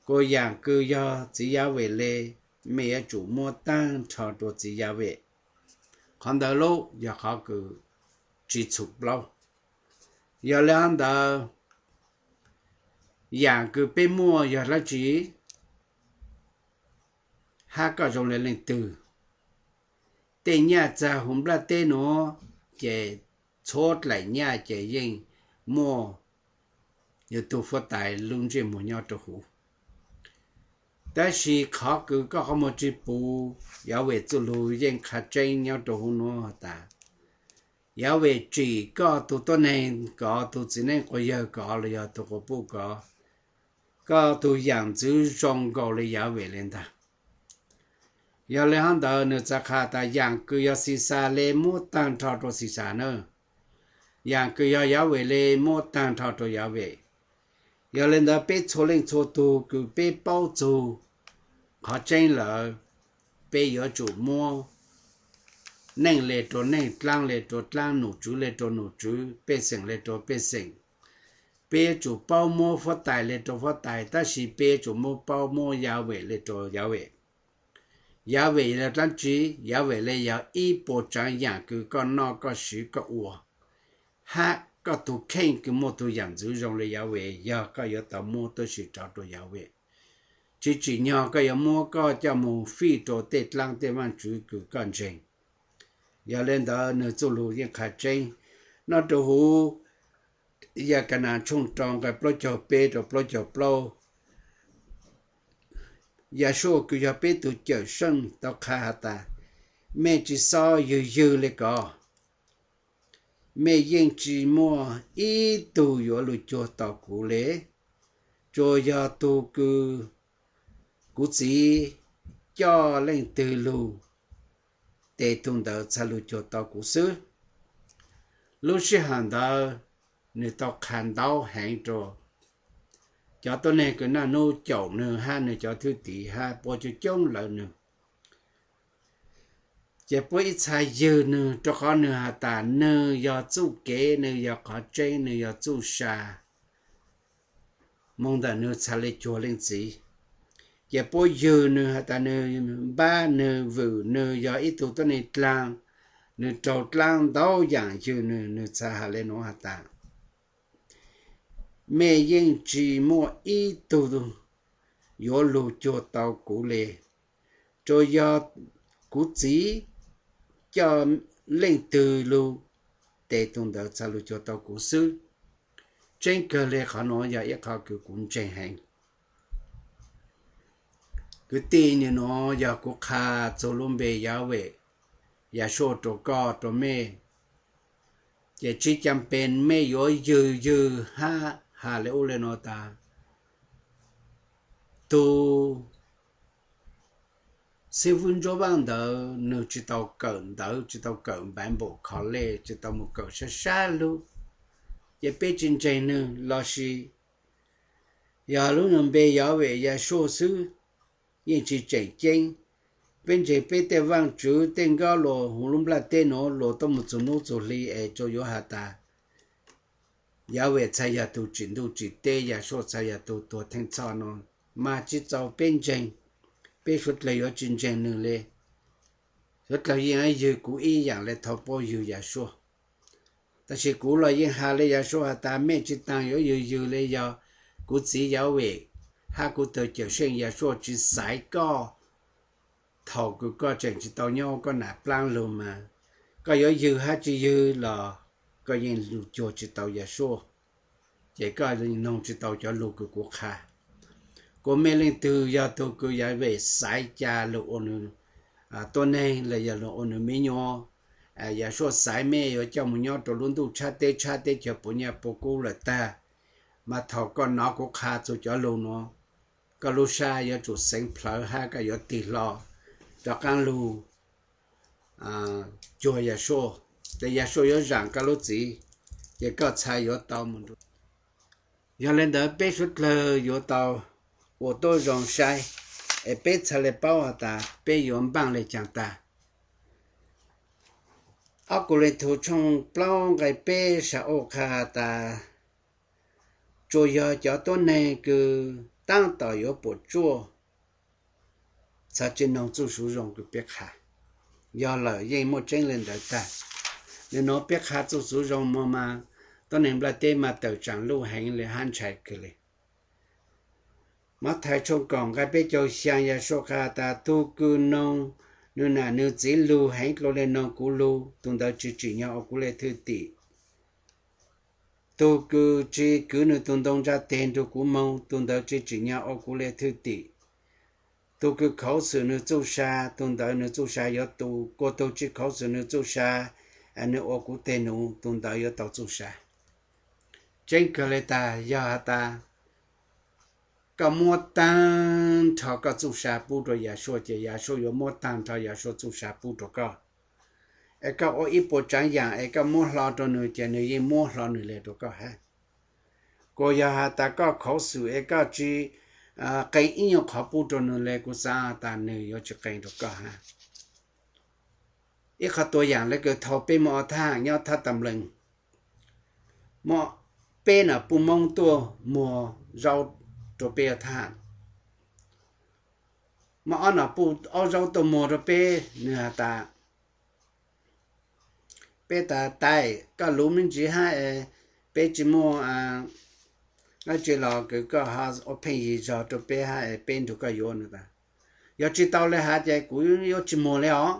kuas yaam kws yog txiv Yavem le, mej yuav tsum muab taag nrho rua txiv Yavem. Qhov ntawd lub yog qhov kws tsi txhum plaub. Yog le hov ntawd, yaam kws peb muaj yog dlaab tsi, hab koj zoo le leej twg? Tej nyaj txag huv nplaj teb nuav, ces txhua dlaim nyaj ces yeej muaj yug tug huab tais lub ntsej muag nyob rua huv. Tab sis qhov kws koj qhov muag tsi puv, Yavem txuj lug yeej qha tseeb nyob rua huv nuav has tas, Yavem tsim koj tug tuab neeg kov, tug txiv neej quas yawg kov los yog tug quas puj kov, koj tug yaam ntxwv zoo nkaus le Yavem le ntag. Yog le hov ntawd nwg txhad qha tas yaam kws yog Xixas le muab taag nrho rua Xixas na, yaam kws yog Yavem le muab taag nrho rua Yavem. Yog le ntawd peb txhua leej txhua tug kws peb paub txug qhov tseeb lawm, peb yuav tsum muab neej le rua neej, dlaab le rua dlaab, nom tswv le rua nom tswv, pej xeem le rua pej xeem. Peb yuav tsum paub muab huab tais le rua huab tais, tab sis peb yuav tsum muab paub muab Yavem le rua Yavem. Yavem yog dlaab tsi? Yavem le yog ib puas tsaav yaam kws koj noj koj swv koj ua, hab koj tug kheej kws muaj tug yaam ntxwv zoo le Yavem, yog koj yuav tau muab tuab si rov rua Yavem. Tsi tsim nyog koj yuav muab koj coj moog fij rua tej dlaab tej vaaj tswv kws koj ntseeg. Yog le ntawd nwg txuj lug yeej qha tseeb. Nyob rua huv Yakanas tshooj rau nqai plaub caug peb rua plaub caug plaub, Yasua kws yog peb tug Cawmseej tau qha has tas, mej tsi xob ywg ywg le ko. Mej yeej tsi muaj ib tug yuav lug cuag tau kuv le, tsuas yog tug kws kuv txiv coj leej twg lug, tes tug ntawd txhad lug cuag tau kuv xwb. Lub sij hawm ntawd nwg tau qha ntau heev rua cov tuab neeg kws naj nub caum nwg hab nwg cov thwj tim hab puab coob coob lawv nwg. Ces puab ib txha ywg nwg rua qhov nwg has tas nwg yog txuj kev, nwg yog qhov tseeb, nwg yog txuj sa, moog ntawm nwg txhad le cuag leej txiv. Ces puab ywg nwg has tas nwg npab nwg vwm nwg yog ib tug tuab neeg dlaag, nwg raug dlaab ntau yaam ywg nwg, nwg txhad has le nuav has tas, mej yeej tsi muaj ib tug yuav lug cuag tau kuv le, tsuas yog kuv txiv coj leej twg lug, tes tug ntawd txhad lug cuag tau kuv xwb. Tseeb kawg le qhov nuav yog ib qho kws kuv ntseeg heev. Kwv tij, nwg nuav yog kuv qha txug lub npe Yavem, Yasua rua koj rua mej, ces tsi cam pes mej yuav ywg ywg hab has le ub le nuav tas. Tug xib fwb Ntsuab Vaaj ntawd nwg tsi tau kawm ntawv, tsi tau kawm Bible College, tsi tau moog kawm sab sab lug, ces peb tsi ntseeg nwg lossis yog lub npe Yavem Yasua xwb, yeej tsi tseem ceeb. Peb ntseeg peb tej vaaj tswv tej nkauj luas huv lub nplaj teb nuav luas tuaj moog txug nub txug hli es tsuas yuav has tas Yavem txhad yog tug tsim ntuj tsim teb, Yasua txhad yog tug tuag theej txhoj no, mas tsi txaus peb ntseeg. Peb suav dlawg yuav tsi ntseeg nwg le. Suav dlawg yeej ywg kuv ib yaam le thaus puab ywg Yasua. Tab sis kuv los yeej has le Yasua has tas mej tsi taag yuav ywg ywg le, yog kuv txiv Yavem hab kuv tug Cawmseej Yasua tsi xaiv koj thaus kws koj tseem tsi tau nyob koj nam plaab lug mas, koj yuav ywg hab tsi ywg los koj yeej lug cuag tsi tau Yasua. Ces koj noog tsi tau cov lug kws kuv qha. Kuas mej leej twg yog tug kws Yavem xaiv ca lug ua nwg tuab neeg los yog lug ua nwg me nyuam, Yasua xaiv mej yuav coj moog nyob rua lub ntuj tshab teb tshab teb chaws puv nyaj puv kub lawm tag, mas thaus koj nov kuv qha txug cov lug nuav, koj lub sab yuav tsum xeev plhawv hab koj yuav tig hlo rov qaab lug cuag Yasua, tes Yasua yuav zaam koj lub txiv, ces koj txhad yuav tau moog nrug. Yog le ntawd peb suav dlawg yuav tau ua tuab zoo saib, es peb txhad le paub has tas peb yuav npaaj le caag tag. Ob Kuv Leej Thus tshooj plaub nqai peb sam ua qha has tas, tsuas yog cov tuab neeg kws tab tom yuav puas tsuaj, txhad tsi noog txuj xuv zoo kws piab qha. Yog lawm yeej muaj tseeb le ntawd tag. Nwg nuav piab qha txuj xuv zoo mog mas, tuab neeg nplaj teb mas tawm tsaam luj heev le hab ntshai kawg le. Mathais tshooj kaum nqai peb caug xyaa, Yasua qha has tas, tug kws noog nwg nam nwg txiv lug heev dlua le noog kuv lug, tug ntawd tsi tsim nyog ua kuv le thwj tim. Tug kws tsi kwv nwg tug ntoo ntsa teg nrug kuv moog, tug ntawd tsi tsim nyog ua kuv le thwj tim. Tug kws khuv xim nwg txuj sa, tug ntawd nwg txuj sa yuav tu, kuas tug tsi khuv xim nwg txuj sa, nwg ua kuv teg nuv, tug ntawd yuav tau txuj sa. Tseeb kawg le tag, yog has tas koj muab taag nrho koj txuj sa pub rua Yasua ces Yasua yuav muab taag nrho Yasua txuj sa pub rua koj. Es koj ua ib puas tsaav yaam es koj muab hlo rua nwg ces nwg yeej muab hlo nwg le rua koj hab. Kuas yog has tas koj khuv xim es koj tsi qee ib nyuag qhov pub rua nwg le, kuv xaav has tas nwg yuav tsi qee rua koj hab. Ib qhov tuab yaam le kws thaus peb moog ua thab ham nyob thab Tam Leej, muaj peb nom puj Moob tuaj muag zaub rua peb ua thab ham. Muaj ob nom puj aub zaub tuaj muag rua peb, nwg has tas, peb tas, tais, koj luv me ntsis hab es peb tsi muaj dlaab tsi los kws koj ho ua pheej yig zog rua peb hab es peb nrug koj yuav no tas. Yog tsi tau le has ces kuv yuav tsi muag le os.